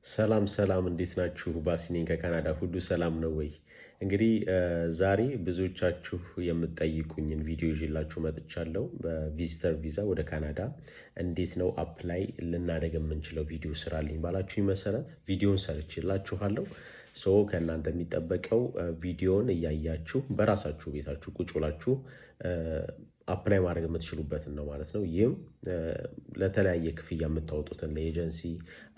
ሰላም ሰላም፣ እንዴት ናችሁ? ባሲ ነኝ ከካናዳ። ሁሉ ሰላም ነው ወይ? እንግዲህ ዛሬ ብዙዎቻችሁ የምትጠይቁኝን ቪዲዮ ይዤላችሁ መጥቻለሁ። በ visitor visa ወደ ካናዳ እንዴት ነው apply ልናደርግ የምንችለው፣ ቪዲዮ ስራልኝ ባላችሁኝ መሰረት ቪዲዮን ሰርቼላችኋለሁ። So ከእናንተ የሚጠበቀው ቪዲዮን እያያችሁ በራሳችሁ ቤታችሁ ቁጭ ብላችሁ apply ማድረግ የምትችሉበትን ነው ማለት ነው። ይህም ለተለያየ ክፍያ የምታወጡትን፣ ለ agency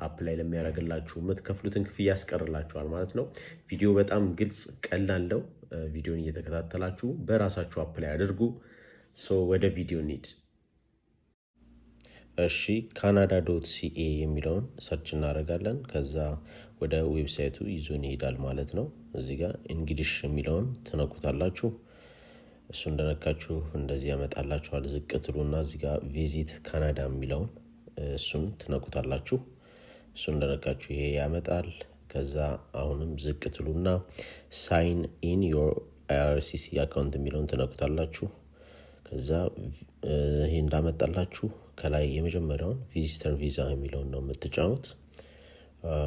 apply ለሚያደርግላችሁ የምትከፍሉትን ክፍያ ያስቀርላችኋል ማለት ነው። ቪዲዮ በጣም ግልጽ ቀላል ነው። ቪዲዮን እየተከታተላችሁ በራሳችሁ apply አድርጉ። So ወደ ቪዲዮ እንሂድ። እሺ፣ Canada.ca የሚለውን search እናደርጋለን። ከዛ ወደ website ኡ ይዞን ይሄዳል ማለት ነው። እዚህ ጋር English የሚለውን ትነኩታላችሁ። እሱ እንደነካችሁ እንደዚህ ያመጣላችኋል። ዝቅ ትሉና እዚህ ጋር Visit Canada የሚለውን እሱን ትነኩታላችሁ። እሱ እንደነካችሁ ይሄ ያመጣል። ከዛ አሁንም ዝቅ ትሉና Sign in your IRCC account የሚለውን ትነኩታላችሁ። ከዛ ይሄ እንዳመጣላችሁ ከላይ የመጀመሪያውን visitor visa የሚለውን ነው የምትጫኑት።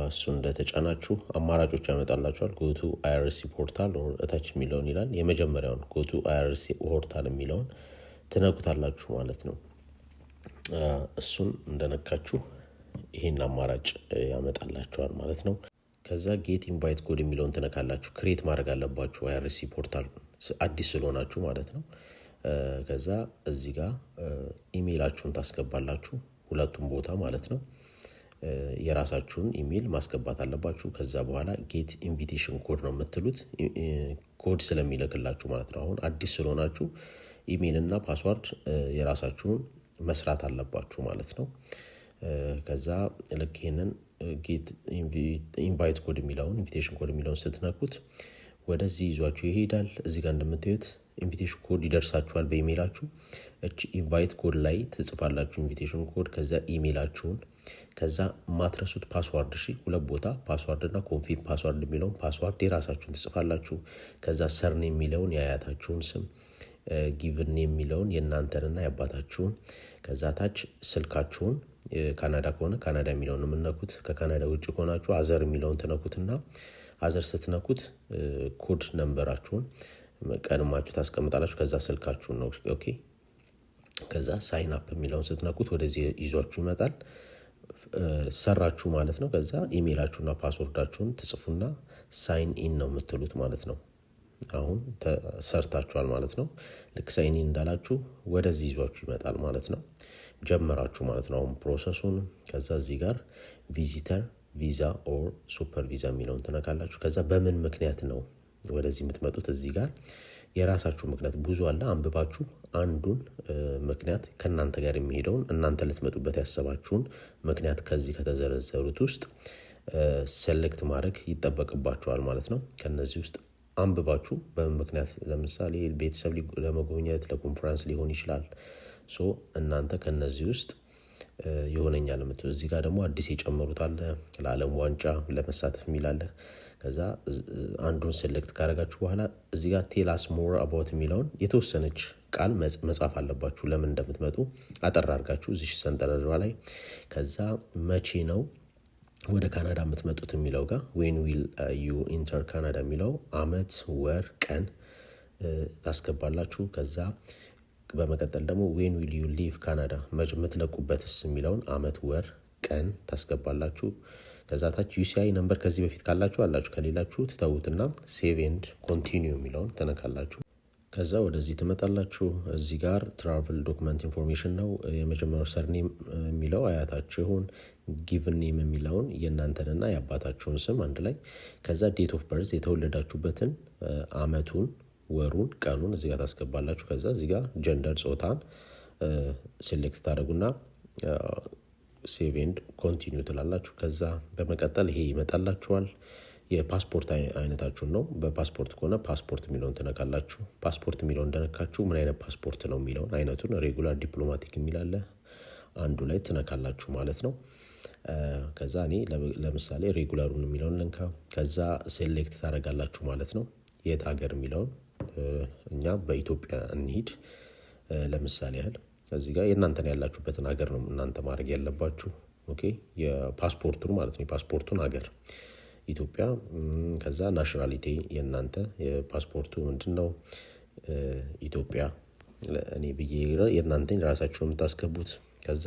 እሱ እንደተጫናችሁ አማራጮች ያመጣላችኋል። Go to IRCC portal እታች የሚለውን ይላል። የመጀመሪያውን Go to IRCC portal የሚለውን ትነኩታላችሁ ማለት ነው። እሱን እንደነካችሁ ይሄን አማራጭ ያመጣላችኋል ማለት ነው። ከዛ Get invite code የሚለውን ትነካላችሁ። Create ማድረግ አለባችሁ IRCC portal አዲስ ስለሆናችሁ ማለት ነው። ከዛ እዚህ ጋር ኢሜይላችሁን ታስገባላችሁ፣ ሁለቱም ቦታ ማለት ነው። የራሳችሁን ኢሜይል ማስገባት አለባችሁ። ከዛ በኋላ Get invitation code ነው የምትሉት፣ ኮድ ስለሚልክላችሁ ማለት ነው። አሁን አዲስ ስለሆናችሁ ኢሜይል እና password የራሳችሁን መስራት አለባችሁ ማለት ነው። ከዛ ልክ ይሄንን Get invite code የሚለውን፣ invitation code የሚለውን ስትነኩት ወደዚህ ይዟችሁ ይሄዳል። እዚህ ጋር እንደምታዩት invitation code ይደርሳችኋል በኢሜይላችሁ። እቺ invite code ላይ ትጽፋላችሁ invitation code፣ ከዛ ኢሜይላችሁን፣ ከዛ ማትረሱት password። እሺ፣ ሁለት ቦታ password እና confirm password የሚለውን password የራሳችሁን ትጽፋላችሁ። ከዛ surname የሚለውን የአያታችሁን ስም፣ given name የሚለውን የእናንተንና የአባታችሁን፣ ከዛ ታች ስልካችሁን፣ ካናዳ ከሆነ ካናዳ የሚለውን የምትነኩት፣ ከካናዳ ውጭ ከሆናችሁ other የሚለውን ትነኩትና other ስትነኩት code number ኣችሁን ቀድማችሁ ታስቀምጣላችሁ። ከዛ ስልካችሁን ነው። Okay። ከዛ sign up የሚለውን ስትነኩት ወደዚህ ይዟችሁ ይመጣል። ሰራችሁ ማለት ነው። ከዛ ኢሜይላችሁና password ኣችሁን ትጽፉና sign in ነው የምትሉት ማለት ነው። አሁን ሰርታችኋል ማለት ነው። ልክ sign in እንዳላችሁ ወደዚህ ይዟችሁ ይመጣል ማለት ነው። ጀመራችሁ ማለት ነው አሁን process ኡን። ከዛ እዚህ ጋር visitor visa or super visa የሚለውን ትነካላችሁ። ከዛ በምን ምክንያት ነው ወደዚህ የምትመጡት? እዚህ ጋር የራሳችሁ ምክንያት ብዙ አለ። አንብባችሁ አንዱን ምክንያት፣ ከእናንተ ጋር የሚሄደውን፣ እናንተ ልትመጡበት ያሰባችሁን ምክንያት ከዚህ ከተዘረዘሩት ውስጥ select ማድረግ ይጠበቅባችኋል ማለት ነው። ከነዚህ ውስጥ አንብባችሁ በምን ምክንያት፣ ለምሳሌ ቤተሰብ ለመጎብኘት፣ ለኮንፈረንስ ሊሆን ይችላል። So እናንተ ከነዚህ ውስጥ ይሆነኛል የምትሉ፣ እዚህ ጋር ደግሞ አዲስ የጨመሩት አለ፣ ለዓለም ዋንጫ ለመሳተፍ የሚል አለ። ከዛ አንዱን select ካደረጋችሁ በኋላ እዚህ ጋር Tell us more about የሚለውን የተወሰነች ቃል መጻፍ አለባችሁ። ለምን እንደምትመጡ አጠር አድርጋችሁ እዚህ ሰንጠረዟ ላይ። ከዛ መቼ ነው ወደ ካናዳ የምትመጡት የሚለው ጋር When will you enter Canada የሚለው አመት፣ ወር፣ ቀን ታስገባላችሁ። ከዛ በመቀጠል ደግሞ When will you leave Canada፣ የምትለቁበትስ የሚለውን አመት፣ ወር፣ ቀን ታስገባላችሁ። ከዛ ታች UCI number ከዚህ በፊት ካላችሁ አላችሁ፣ ከሌላችሁ ትተዉትና Save and continue የሚለውን ትነካላችሁ። ከዛ ወደዚህ ትመጣላችሁ። እዚህ ጋር travel document information ነው። የመጀመሪያው surname የሚለው አያታችሁን፣ given name የሚለውን የእናንተንና የአባታችሁን ስም አንድ ላይ፣ ከዛ date of birth የተወለዳችሁበትን አመቱን፣ ወሩን፣ ቀኑን እዚህ ጋር ታስገባላችሁ። ከዛ እዚህ ጋር gender ጾታን select ታደርጉና Save and continue ትላላችሁ። ከዛ በመቀጠል ይሄ ይመጣላችኋል። የፓስፖርት አይነታችሁን ነው። በፓስፖርት ከሆነ ፓስፖርት የሚለውን ትነካላችሁ። ፓስፖርት የሚለውን እንደነካችሁ ምን አይነት ፓስፖርት ነው የሚለውን አይነቱን regular፣ diplomatic የሚል አለ፣ አንዱ ላይ ትነካላችሁ ማለት ነው። ከዛ እኔ ለምሳሌ regular ኡን የሚለውን ልንካ። ከዛ select ታደርጋላችሁ ማለት ነው። የት ሀገር የሚለውን እኛ በኢትዮጵያ እንሂድ ለምሳሌ ያህል። እዚህ ጋር የእናንተን ያላችሁበትን ሀገር ነው እናንተ ማድረግ ያለባችሁ። Okay፣ የፓስፖርቱን ማለት ነው። የፓስፖርቱን ሀገር ኢትዮጵያ። ከዛ nationality የእናንተ የፓስፖርቱ ምንድን ነው? ኢትዮጵያ እኔ ብዬ የእናንተን የራሳችሁን የምታስገቡት። ከዛ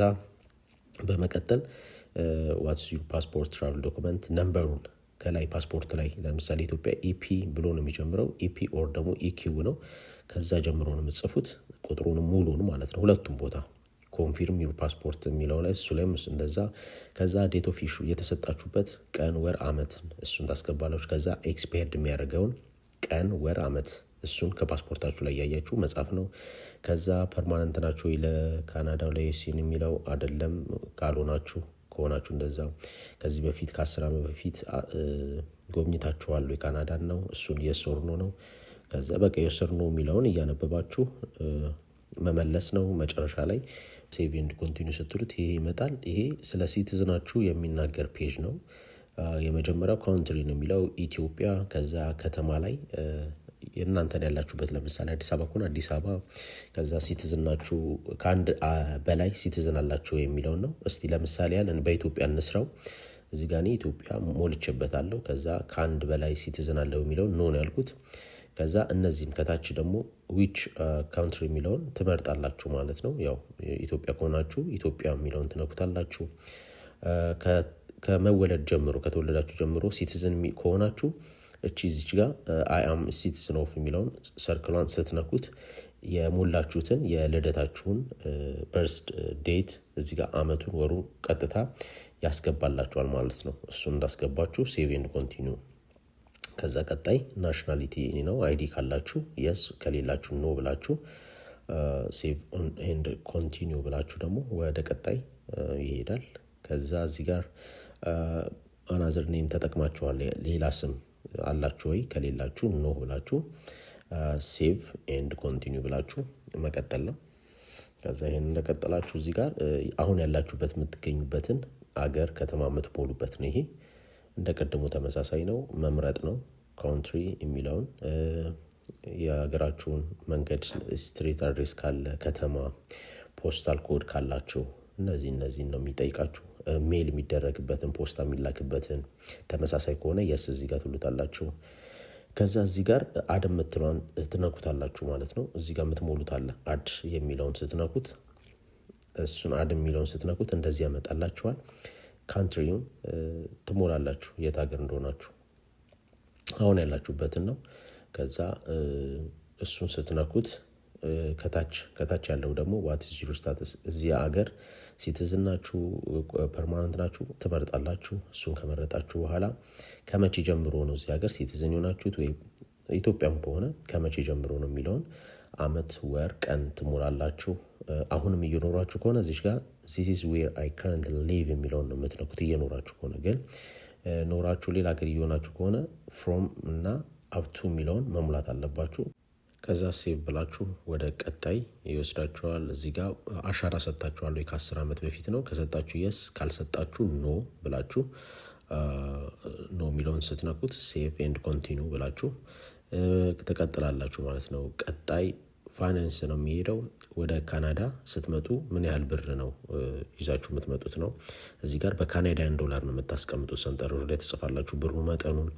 በመቀጠል what's your passport travel document number ኡን ከላይ ፓስፖርት ላይ ለምሳሌ ኢትዮጵያ EP ብሎ ነው የሚጀምረው። EP or ደግሞ EQ ነው። ከዛ ጀምሮ ነው የምትጽፉት ቁጥሩን ሙሉን ማለት ነው። ሁለቱም ቦታ confirm your passport የሚለው ላይ እሱ ላይም እንደዛ። ከዛ date of issue የተሰጣችሁበት ቀን፣ ወር፣ አመት እሱን ታስገባላችሁ። ከዛ expired የሚያደርገውን ቀን፣ ወር፣ አመት እሱን ከፓስፖርታችሁ ላይ እያያችሁ መጻፍ ነው። ከዛ permanent ናችሁ ወይ ለካናዳ ላይ ሲን የሚለው አይደለም፣ ካልሆናችሁ ከሆናችሁ እንደዛ። ከዚህ በፊት ከ10 ዓመት በፊት ጎብኝታችኋል ወይ ካናዳን ነው፣ እሱን yes or no ነው። ከዛ በቃ yes or no የሚለውን እያነበባችሁ መመለስ ነው። መጨረሻ ላይ save and continue ስትሉት ይሄ ይመጣል። ይሄ ስለ citizen ኣችሁ የሚናገር page ነው። የመጀመሪያው country ነው የሚለው ኢትዮጵያ። ከዛ ከተማ ላይ የእናንተን ያላችሁበት ለምሳሌ አዲስ አበባ ከሆነ አዲስ አበባ። ከዛ citizen ናችሁ፣ ከአንድ በላይ citizen አላችሁ የሚለውን ነው። እስቲ ለምሳሌ ያለን በኢትዮጵያ እንስራው። እዚህ ጋር እኔ ኢትዮጵያ ሞልቼበታለሁ። ከዛ ከአንድ በላይ citizen አለው የሚለውን no ነው ያልኩት። ከዛ እነዚህን ከታች ደግሞ which country የሚለውን ትመርጣላችሁ ማለት ነው። ያው ኢትዮጵያ ከሆናችሁ ኢትዮጵያ የሚለውን ትነኩታላችሁ። ከመወለድ ጀምሮ፣ ከተወለዳችሁ ጀምሮ citizen ከሆናችሁ እቺ እዚች ጋር I am citizen of የሚለውን circle ኧን ስትነኩት የሞላችሁትን የልደታችሁን birth date እዚህ ጋር አመቱን ወሩን ቀጥታ ያስገባላችኋል ማለት ነው። እሱን እንዳስገባችሁ save and continue። ከዛ ቀጣይ nationality ነው። ID ካላችሁ yes፣ ከሌላችሁ no ብላችሁ save and continue ብላችሁ ደግሞ ወደ ቀጣይ ይሄዳል። ከዛ እዚህ ጋር another name ተጠቅማችኋል፣ ሌላ ስም አላችሁ ወይ? ከሌላችሁ no ብላችሁ save and continue ብላችሁ መቀጠል ነው። ከዛ ይሄን እንደቀጠላችሁ እዚህ ጋር አሁን ያላችሁበት የምትገኙበትን አገር ከተማ የምትሞሉበት ነው። ይሄ እንደ ቀድሞ ተመሳሳይ ነው፣ መምረጥ ነው። Country የሚለውን፣ የሀገራችሁን መንገድ street address ካለ፣ ከተማ፣ postal code ካላችሁ እነዚህን ነው የሚጠይቃችሁ። Mail የሚደረግበትን፣ ፖስታ የሚላክበትን ተመሳሳይ ከሆነ yes እዚህ ጋር ትሉታላችሁ። ከዛ እዚህ ጋር add የምትለዋን ትነኩታላችሁ ማለት ነው። እዚህ ጋር የምትሞሉት አለ። Add የሚለውን ስትነኩት፣ እሱን add የሚለውን ስትነኩት እንደዚህ ያመጣላችኋል። Country ውን ትሞላላችሁ፣ የት ሀገር እንደሆናችሁ አሁን ያላችሁበትን ነው። ከዛ እሱን ስትነኩት ከታች ያለው ደግሞ what is your status፣ እዚህ ሀገር citizen ናችሁ፣ permanent ናችሁ ትመርጣላችሁ። እሱን ከመረጣችሁ በኋላ ከመቼ ጀምሮ ነው እዚህ ሀገር citizen የሆናችሁት ወይ ኢትዮጵያም ከሆነ ከመቼ ጀምሮ ነው የሚለውን አመት፣ ወር፣ ቀን ትሞላላችሁ። አሁንም እየኖራችሁ ከሆነ እዚህ ጋር this is where I currently live የሚለውን ነው የምትነኩት። እየኖራችሁ ከሆነ። ግን ኖራችሁ ሌላ ሀገር እየሆናችሁ ከሆነ from እና up to የሚለውን መሙላት አለባችሁ። ከዛ save ብላችሁ ወደ ቀጣይ ይወስዳችኋል። እዚህ ጋር አሻራ ሰጥታችኋል ወይ፣ ከ10 ዓመት በፊት ነው። ከሰጣችሁ yes፣ ካልሰጣችሁ no ብላችሁ no የሚለውን ስትነኩት save and continue ብላችሁ ትቀጥላላችሁ ማለት ነው። ቀጣይ ፋይናንስ ነው የሚሄደው። ወደ ካናዳ ስትመጡ ምን ያህል ብር ነው ይዛችሁ የምትመጡት ነው። እዚህ ጋር በ Canadian dollar ነው የምታስቀምጡት። ሰንጠረዡ ላይ ትጽፋላችሁ ብሩ መጠኑን።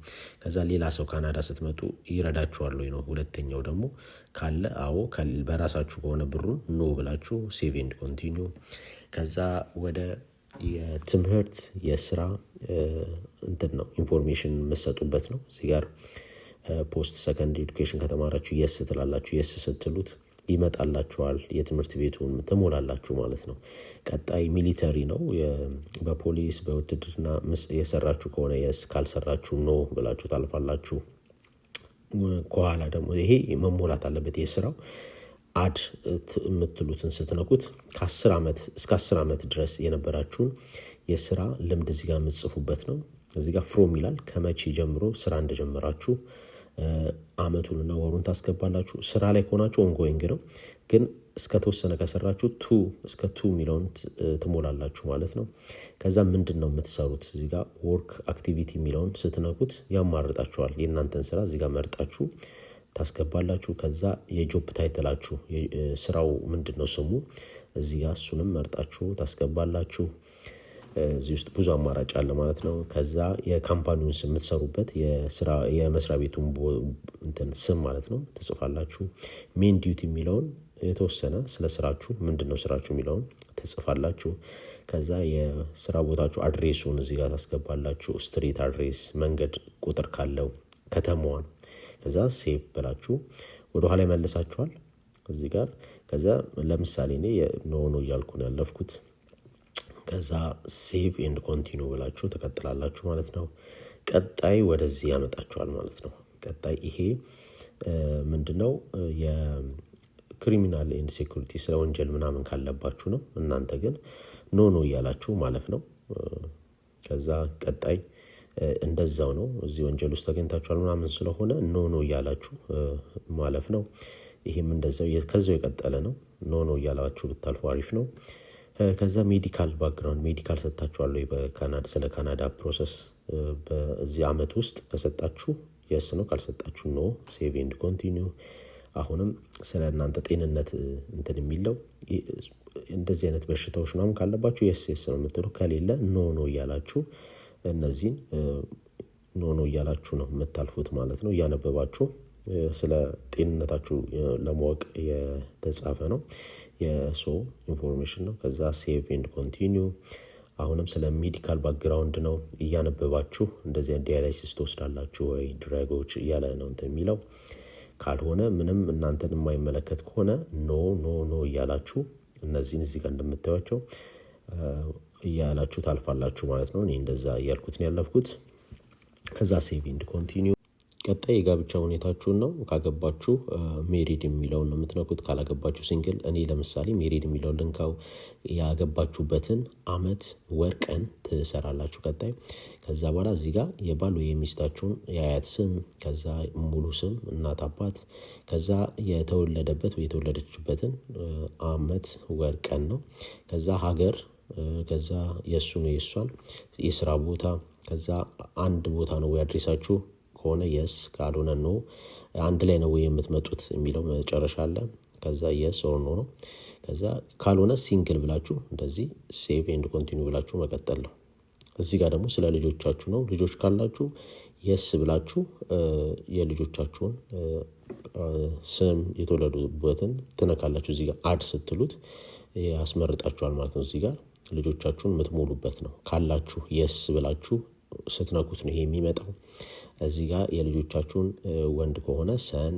ከዛ ሌላ ሰው ካናዳ ስትመጡ ይረዳችኋል ወይ ነው። ሁለተኛው ደግሞ ካለ አዎ፣ በራሳችሁ ከሆነ ብሩን no ብላችሁ save and continue። ከዛ ወደ የትምህርት የስራ እንትን ነው information የምትሰጡበት ነው። እዚህ ጋር post secondary education ከተማራችሁ yes ትላላችሁ። Yes ስትሉት ይመጣላችኋል። የትምህርት ቤቱን ትሞላላችሁ ማለት ነው። ቀጣይ military ነው። በፖሊስ በውትድርና የሰራችሁ ከሆነ yes፣ ካልሰራችሁ no ብላችሁ ታልፋላችሁ። ከኋላ ደግሞ ይሄ መሞላት አለበት የስራው add የምትሉትን ስትነኩት ከ10 ዓመት እስከ 10 ዓመት ድረስ የነበራችሁን የስራ ልምድ እዚህ ጋር የምትጽፉበት ነው። እዚህ ጋር from ይላል። ከመቼ ጀምሮ ስራ እንደጀመራችሁ አመቱንና ወሩን ታስገባላችሁ። ስራ ላይ ከሆናችሁ ongoing ነው፣ ግን እስከተወሰነ ከሰራችሁ to እስከ to የሚለውን ትሞላላችሁ ማለት ነው። ከዛ ምንድን ነው የምትሰሩት፣ እዚህ ጋር work activity የሚለውን ስትነኩት ያማርጣችኋል። የእናንተን ስራ እዚህ ጋር መርጣችሁ ታስገባላችሁ። ከዛ የ job title ኣችሁ፣ ስራው ምንድን ነው ስሙ፣ እዚህ ጋር እሱንም መርጣችሁ ታስገባላችሁ። እዚህ ውስጥ ብዙ አማራጭ አለ ማለት ነው። ከዛ የ company ውን ስም፣ የምትሰሩበት የስራ የመስሪያ ቤቱን እንትን ስም ማለት ነው ትጽፋላችሁ። Main duty የሚለውን የተወሰነ ስለ ስራችሁ፣ ምንድን ነው ስራችሁ የሚለውን ትጽፋላችሁ። ከዛ የስራ ቦታችሁ address ኡን እዚህ ጋር ታስገባላችሁ። Street address፣ መንገድ ቁጥር ካለው፣ ከተማዋን። ከዛ save ብላችሁ ወደኋላ ይመልሳችኋል እዚህ ጋር። ከዛ ለምሳሌ እኔ no no እያልኩ ነው ያለፍኩት። ከዛ save and continue ብላችሁ ትቀጥላላችሁ ማለት ነው። ቀጣይ ወደዚህ ያመጣችኋል ማለት ነው። ቀጣይ ይሄ ምንድነው? የ criminal and security፣ ስለ ወንጀል ምናምን ካለባችሁ ነው። እናንተ ግን no no እያላችሁ ማለፍ ነው። ከዛ ቀጣይ እንደዛው ነው። እዚህ ወንጀል ውስጥ ተገኝታችኋል ምናምን ስለሆነ no no እያላችሁ ማለፍ ነው። ይሄም እንደዛው ከዛው የቀጠለ ነው። No no እያላችሁ ብታልፉ አሪፍ ነው። ከዛ medical background፣ medical ሰጥታችኋል ወይ በካናዳ፣ ስለ ካናዳ process በዚህ አመት ውስጥ ከሰጣችሁ yes ነው፣ ካልሰጣችሁ no። Save and continue። አሁንም ስለ እናንተ ጤንነት እንትን የሚለው፣ እንደዚህ አይነት በሽታዎች ምናምን ካለባችሁ yes ነው የምትሉ፣ ከሌለ no no እያላችሁ፣ እነዚህን no no እያላችሁ ነው የምታልፉት ማለት ነው። እያነበባችሁ ስለ ጤንነታችሁ ለማወቅ የተጻፈ ነው። የሰው information ነው። ከዛ save and continue። አሁንም ስለ medical background ነው። እያነበባችሁ እንደዚህ dialysis ትወስዳላችሁ ወይ፣ drug ኦች እያለ ነው እንትን የሚለው። ካልሆነ፣ ምንም እናንተን የማይመለከት ከሆነ no no no እያላችሁ እነዚህን እዚህ ጋር እንደምታዩቸው እያላችሁ ታልፋላችሁ ማለት ነው። እኔ እንደዛ እያልኩት ነው ያለፍኩት። ከዛ save and continue። ቀጣይ የጋብቻ ሁኔታችሁን ነው። ካገባችሁ married የሚለውን ነው የምትነኩት። ካላገባችሁ single። እኔ ለምሳሌ married የሚለውን ልንካው። ያገባችሁበትን አመት፣ ወር፣ ቀን ትሰራላችሁ። ቀጣይ ከዛ በኋላ እዚህ ጋር የባል ወይ የሚስታችሁን የአያት ስም፣ ከዛ ሙሉ ስም፣ እናት አባት፣ ከዛ የተወለደበት ወይ የተወለደችበትን አመት፣ ወር፣ ቀን ነው። ከዛ ሀገር፣ ከዛ የእሱን ወይ የእሷን የስራ ቦታ፣ ከዛ አንድ ቦታ ነው ወይ address ኣችሁ ከሆነ yes፣ ካልሆነ no። አንድ ላይ ነው ወይ የምትመጡት የሚለው መጨረሻ አለ። ከዛ yes or no ነው። ከዛ ካልሆነ single ብላችሁ እንደዚህ save and continue ብላችሁ መቀጠል ነው። እዚህ ጋር ደግሞ ስለ ልጆቻችሁ ነው። ልጆች ካላችሁ yes ብላችሁ የልጆቻችሁን ስም፣ የተወለዱበትን ትነካላችሁ። እዚህ ጋር add ስትሉት ያስመርጣችኋል ማለት ነው። እዚህ ጋር ልጆቻችሁን የምትሞሉበት ነው። ካላችሁ yes ብላችሁ ስትነኩት ነው ይሄ የሚመጣው። እዚህ ጋር የልጆቻችሁን ወንድ ከሆነ son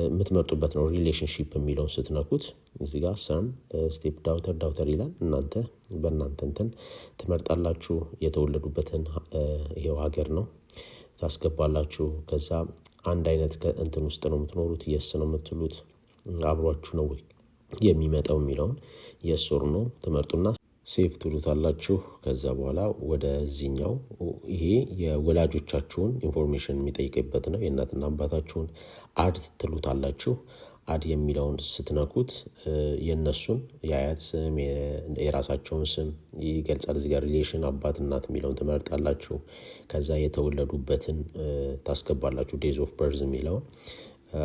የምትመርጡበት ነው። Relationship የሚለውን ስትነኩት እዚህ ጋር son፣ step daughter፣ daughter ይላል። እናንተ በእናንተ እንትን ትመርጣላችሁ። የተወለዱበትን ይሄው ሀገር ነው ታስገባላችሁ። ከዛ አንድ አይነት እንትን ውስጥ ነው የምትኖሩት፣ yes ነው የምትሉት። አብሯችሁ ነው ወይ የሚመጣው የሚለውን yes or no ትመርጡና save ትሉታላችሁ። ከዛ በኋላ ወደዚህኛው፣ ይሄ የወላጆቻችሁን information የሚጠይቅበት ነው። የእናትና አባታችሁን add ትሉታላችሁ። Add የሚለውን ስትነኩት የእነሱን የአያት ስም፣ የራሳቸውን ስም ይገልጻል። እዚህ ጋር relation አባት እናት የሚለውን ትመርጣላችሁ። ከዛ የተወለዱበትን ታስገባላችሁ። Date of birth የሚለውን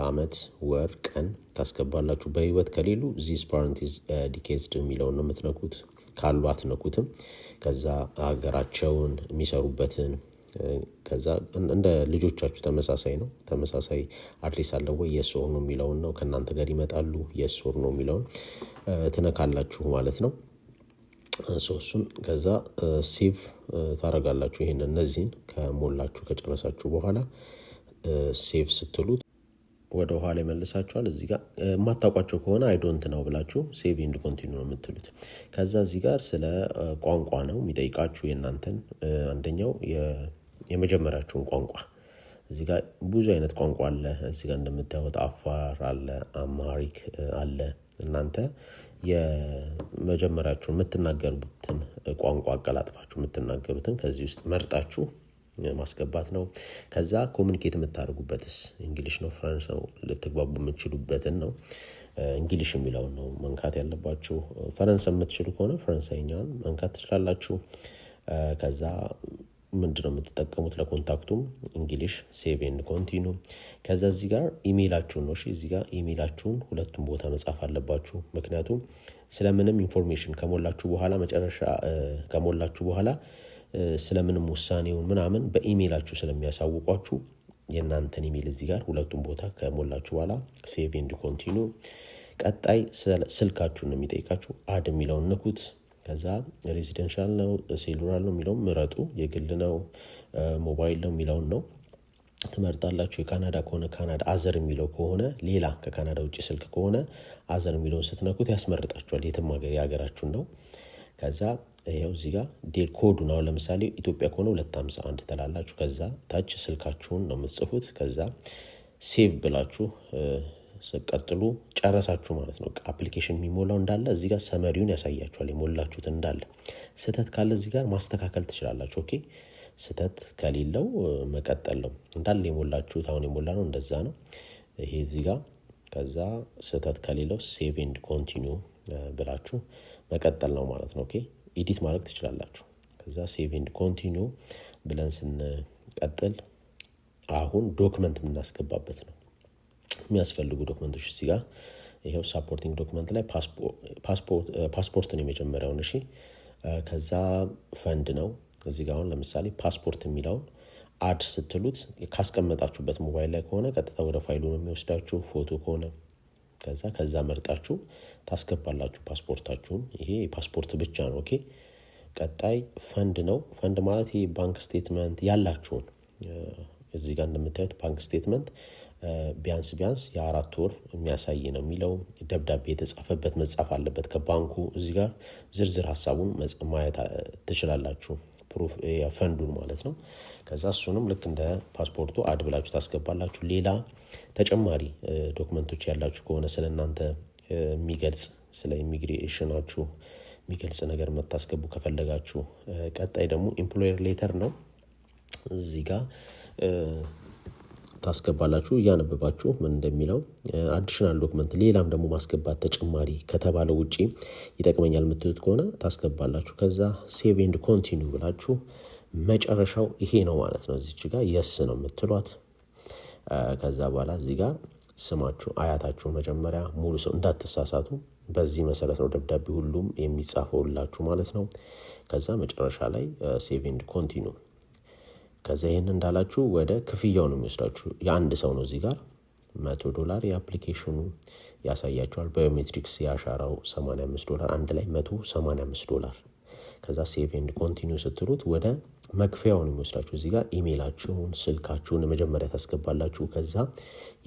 አመት፣ ወር፣ ቀን ታስገባላችሁ። በህይወት ከሌሉ this parent is deceased የሚለውን ነው የምትነኩት። ካሉ አትነኩትም። ከዛ ሀገራቸውን፣ የሚሰሩበትን፣ ከዛ እንደ ልጆቻችሁ ተመሳሳይ ነው። ተመሳሳይ address አለ ወይ yes or no የሚለውን ነው። ከእናንተ ጋር ይመጣሉ፣ yes or no የሚለውን ትነካላችሁ ማለት ነው። እሱን ከዛ save ታደርጋላችሁ። ይሄን እነዚህን ከሞላችሁ ከጨረሳችሁ በኋላ save ስትሉት ወደ ኋላ ይመልሳችኋል። እዚህ ጋር የማታውቋቸው ከሆነ I don't know ብላችሁ save and continue ነው የምትሉት። ከዛ እዚህ ጋር ስለ ቋንቋ ነው የሚጠይቃችሁ፣ የእናንተን አንደኛው የመጀመሪያችሁን ቋንቋ። እዚህ ጋር ብዙ አይነት ቋንቋ አለ። እዚህ ጋር እንደምታዩት አፋር አለ፣ Amharic አለ። እናንተ የመጀመሪያችሁን የምትናገሩትን ቋንቋ፣ አቀላጥፋችሁ የምትናገሩትን ከዚህ ውስጥ መርጣችሁ ማስገባት ነው። ከዛ communicate የምታደርጉበትስ English ነው፣ French ነው፣ ልትግባቡ የምትችሉበትን ነው። English የሚለውን ነው መንካት ያለባችሁ። ፈረንሳይ የምትችሉ ከሆነ ፈረንሳይኛውን መንካት ትችላላችሁ። ከዛ ምንድን ነው የምትጠቀሙት ለ contact ኡም English፣ save and continue። ከዛ እዚህ ጋር ኢሜይላችሁን ነው። እሺ፣ እዚህ ጋር ኢሜይላችሁን ሁለቱም ቦታ መጻፍ አለባችሁ። ምክንያቱም ስለምንም information ከሞላችሁ በኋላ፣ መጨረሻ ከሞላችሁ በኋላ ስለምንም ውሳኔውን ምናምን በኢሜይላችሁ ስለሚያሳውቋችሁ የእናንተን ኢሜይል እዚህ ጋር ሁለቱም ቦታ ከሞላችሁ በኋላ save and continue። ቀጣይ ስልካችሁን ነው የሚጠይቃችሁ። Add የሚለውን ንኩት። ከዛ residential ነው cellular ነው የሚለውን ምረጡ። የግል ነው ሞባይል ነው የሚለውን ነው ትመርጣላችሁ። የካናዳ ከሆነ ካናዳ፣ other የሚለው ከሆነ፣ ሌላ ከካናዳ ውጭ ስልክ ከሆነ other የሚለውን ስትነኩት ያስመርጣችኋል። የትም ሀገር የሀገራችሁን ነው። ከዛ ይኸው እዚህ ጋር dial ኮዱን አሁን ለምሳሌ ኢትዮጵያ ከሆነ 251 ትላላችሁ። ከዛ ታች ስልካችሁን ነው የምትጽፉት። ከዛ save ብላችሁ ስትቀጥሉ ጨረሳችሁ ማለት ነው። Application የሚሞላው እንዳለ እዚህ ጋር summary ውን ያሳያችኋል። የሞላችሁት እንዳለ ስህተት ካለ እዚህ ጋር ማስተካከል ትችላላችሁ። Okay፣ ስህተት ከሌለው መቀጠል ነው። እንዳለ የሞላችሁት አሁን የሞላ ነው እንደዛ ነው። ይሄ እዚህ ጋር ከዛ ስህተት ከሌለው save and continue ብላችሁ መቀጠል ነው ማለት ነው። Okay፣ edit ማድረግ ትችላላችሁ። ከዛ save and continue ብለን ስንቀጥል አሁን document የምናስገባበት ነው። የሚያስፈልጉ document ኦች እዚህ ጋር ይኸው supporting document ላይ ፓስፖርትን የመጀመሪያውን፣ እሺ። ከዛ ፈንድ ነው። እዚህ ጋር አሁን ለምሳሌ ፓስፖርት የሚለውን add ስትሉት ካስቀመጣችሁበት ሞባይል ላይ ከሆነ ቀጥታ ወደ ፋይሉ ነው የሚወስዳችሁ። ፎቶ ከሆነ ከዛ መርጣችሁ ታስገባላችሁ ፓስፖርታችሁን። ይሄ ፓስፖርት ብቻ ነው። Okay፣ ቀጣይ ፈንድ ነው። ፈንድ ማለት ይሄ bank statement ያላችሁን፣ እዚህ ጋር እንደምታዩት bank statement ቢያንስ ቢያንስ የ4 ወር የሚያሳይ ነው የሚለው። ደብዳቤ የተጻፈበት መጻፍ አለበት ከባንኩ። እዚህ ጋር ዝርዝር ሀሳቡን ማየት ትችላላችሁ። Proof fund ኡን ማለት ነው። ከዛ እሱንም ልክ እንደ ፓስፖርቱ add ብላችሁ ታስገባላችሁ። ሌላ ተጨማሪ document ኦች ያላችሁ ከሆነ፣ ስለ እናንተ የሚገልጽ፣ ስለ ኢሚግሬሽናችሁ የሚገልጽ ነገር መታስገቡ ከፈለጋችሁ። ቀጣይ ደግሞ employer letter ነው። እዚህ ጋር ታስገባላችሁ እያነበባችሁ ምን እንደሚለው። Additional document ሌላም ደግሞ ማስገባት ተጨማሪ ከተባለው ውጪ ይጠቅመኛል የምትሉት ከሆነ ታስገባላችሁ። ከዛ save and continue ብላችሁ መጨረሻው ይሄ ነው ማለት ነው። እዚች ጋር yes ነው የምትሏት። ከዛ በኋላ እዚህ ጋር ስማችሁ፣ አያታችሁ መጀመሪያ ሙሉ ሰው እንዳትሳሳቱ። በዚህ መሰረት ነው ደብዳቤ ሁሉም የሚጻፈውላችሁ ማለት ነው። ከዛ መጨረሻ ላይ save and continue። ከዛ ይህን እንዳላችሁ ወደ ክፍያው ነው የሚወስዳችሁ። የአንድ ሰው ነው፣ እዚህ ጋር 100 ዶላር የ application ኑ ያሳያችኋል። Biometrics የአሻራው 85 ዶላር፣ አንድ ላይ 185 ዶላር። ከዛ save and continue ስትሉት ወደ መክፈያው ነው የሚወስዳችሁ። እዚህ ጋር ኢሜይላችሁን፣ ስልካችሁን መጀመሪያ ታስገባላችሁ። ከዛ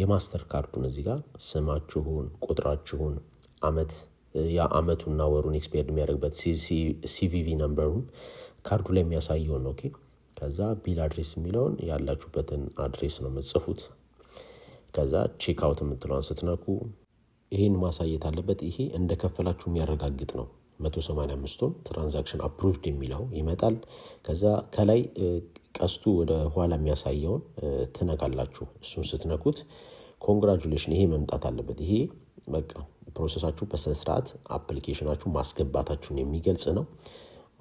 የ Master ካርዱን እዚህ ጋር ስማችሁን፣ ቁጥራችሁን፣ አመት የአመቱና ወሩን፣ expired የሚያደርግበት CVV number ኡን ካርዱ ላይ የሚያሳየውን ነው። Okay፣ ከዛ bill address የሚለውን ያላችሁበትን address ነው የምትጽፉት። ከዛ check out የምትለዋን ስትነኩ ይሄን ማሳየት አለበት። ይሄ እንደከፈላችሁ የሚያረጋግጥ ነው። 185ቱን transaction approved የሚለው ይመጣል። ከዛ ከላይ ቀስቱ ወደ ኋላ የሚያሳየውን ትነካላችሁ። እሱን ስትነኩት congratulation ይሄ መምጣት አለበት። ይሄ በቃ process ኣችሁ በስነ ስርዓት application ኣችሁ ማስገባታችሁን የሚገልጽ ነው።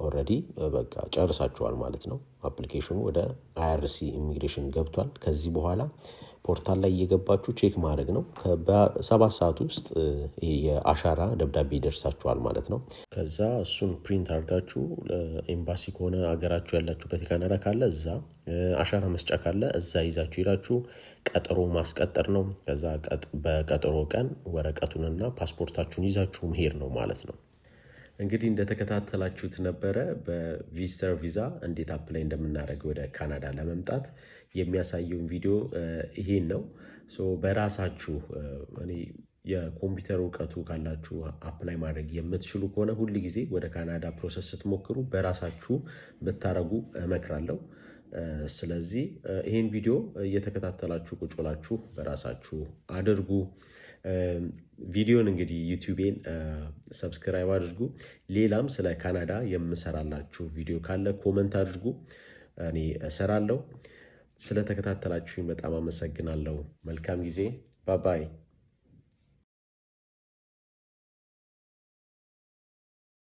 Already በቃ ጨርሳችኋል ማለት ነው። Application ኑ ወደ IRCC immigration ገብቷል። ከዚህ በኋላ portal ላይ እየገባችሁ check ማድረግ ነው። በ7 ሰዓት ውስጥ የአሻራ ደብዳቤ ይደርሳችኋል ማለት ነው። ከዛ እሱን print አድርጋችሁ ኤምባሲ ከሆነ ሀገራችሁ ያላችሁበት የካናዳ ካለ እዛ፣ አሻራ መስጫ ካለ እዛ ይዛችሁ ሄዳችሁ ቀጠሮ ማስቀጠር ነው። ከዛ በቀጠሮ ቀን ወረቀቱንና ፓስፖርታችሁን ይዛችሁ መሄድ ነው ማለት ነው። እንግዲህ እንደተከታተላችሁት ነበረ በ visitor visa እንዴት apply እንደምናደርግ ወደ ካናዳ ለመምጣት የሚያሳየውን ቪዲዮ ይሄን ነው። በራሳችሁ እኔ የኮምፒውተር እውቀቱ ካላችሁ፣ apply ማድረግ የምትችሉ ከሆነ፣ ሁል ጊዜ ወደ ካናዳ process ስትሞክሩ በራሳችሁ ብታረጉ እመክራለሁ። ስለዚህ ይሄን ቪዲዮ እየተከታተላችሁ ቁጭ ብላችሁ በራሳችሁ አድርጉ። ቪዲዮን እንግዲህ ዩቲዩቤን subscribe አድርጉ። ሌላም ስለ ካናዳ የምሰራላችሁ ቪዲዮ ካለ comment አድርጉ፣ እኔ እሰራለሁ። ስለተከታተላችሁኝ በጣም አመሰግናለሁ። መልካም ጊዜ። Bye bye።